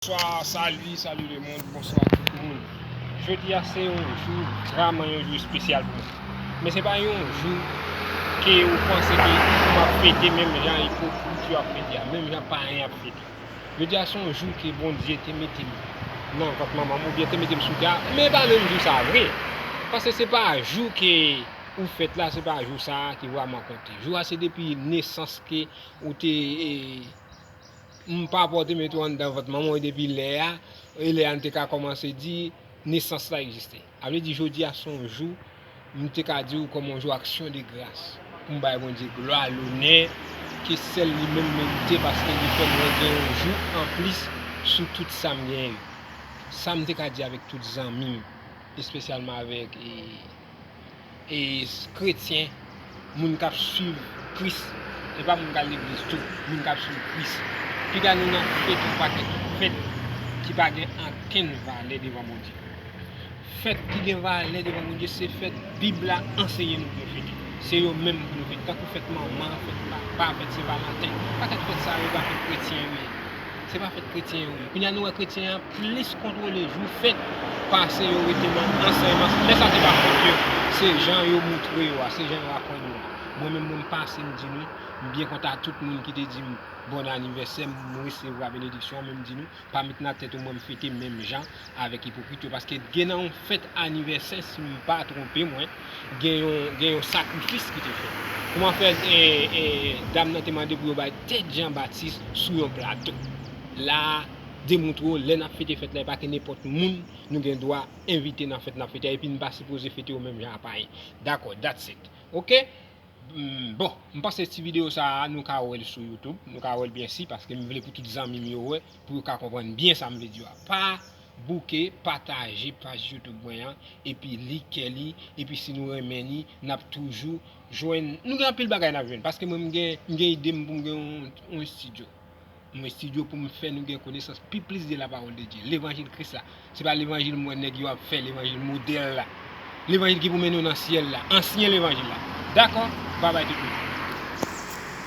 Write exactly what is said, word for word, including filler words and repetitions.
Bonswa, sali, sali lemonn, bonswa tout moun. Jodi a se yon jou, vrèman yon jou espesyal pou mwen. Men se pa yon jou ke ou panse ke m ap fete menm jan ipokrit yo ap fete a, menm jan payen ap fete. Jodi a se yon jou ke Bondye te mete m nan vant manman m, oubyen te mete m sou tè a, men e pa menm jou sa vre. Paske se pa jou ke ou fèt la, se pa jou sa a ki vrèman konte. Jou a se depi nesans ke ou te, e, m pa pòte mete w anndan vant manman w, e depi lè a, e lè a n te ka kòmanse di nesans la egziste. A vle di, jodi a se yon jou, m te ka di w kòm yon jou aksyon de gras, pou m bay Bondye glwa, lonè ke sèl li menm merite, paske li fè mwen gen yon jou anplis sou tout sa m genyen yo. Sa m te ka di avèk tout zanmi m, espesyalman avèk, e, e, kretyen, moun k ap swiv Kris, e pa moun k al legliz tou, moun k ap swiv Kris. Piga nou nan fete yon pakèt fèt ki pa gen ankenn valè devan Bondye. Fèt ki gen valè devan Bondye, se fèt Bib la anseye nou pou nou fete. Se yo menm pou nou fete, tankou fèt manman, fèt papa, fèt Sen Valanten. Pakèt fèt sa yo, e pa fèt kretyen yo ye. Se pa fèt kretyen yo ye. Kounye a nou wè kretyen an plis kontwole jou fèt pase yo rete nan ansèyman. Lè sa te pa fèt yo, se jan yo moutre yo a, se jan yo aprann yo a. Mwen menm, mwen m pase, m di nou, m byen kontan a tout moun ki te di m bon anivèsè, m resevwa benediksyon an, men m di nou, pa met nan tèt ou mwen m fete menm jan avèk ipokrit yo, paske gen nan yon fèt anivèsè, si m pa twonpe mwen, gen yon, gen yon sakrifis ki te fèt. Kòman fè, e, e, dam nan te mande pou yo bay tèt Jan Batis sou yon plato? La a, demontre w, lè n ap fete fèt la, e pa ke nenpòt moun nou gen dwa envite nan fèt n ap fete a, epi n pa sipoze fete yo menm jan a payen. Dakò, that's it. Oke? Mm, bon, m panse ti videyo sa a, nou ka wè l sou YouTube, nou ka wè l byen si, paske m vle pou tout zanmi m yo wè, pou yo ka konprann byen sa m vle di yo a. Pa bouke pataje paj YouTube mwen an, epi like li, epi si nou renmen li, n ap toujou jwenn, nou gen anpil bagay n ap jwenn, paske mwen m gen, m gen ide m pou m gen yon, yon estidyo. Yon estidyo pou m fè nou gen konesans pi plis de la parole de Dieu, levanjil Kris la. Se pa levanjil m wè nèg yo ap fè, levanjil modèl la. Levanjil ki pou mennen w nan syèl la. Ansyen levanjil la. Dakò? Babay tout moun.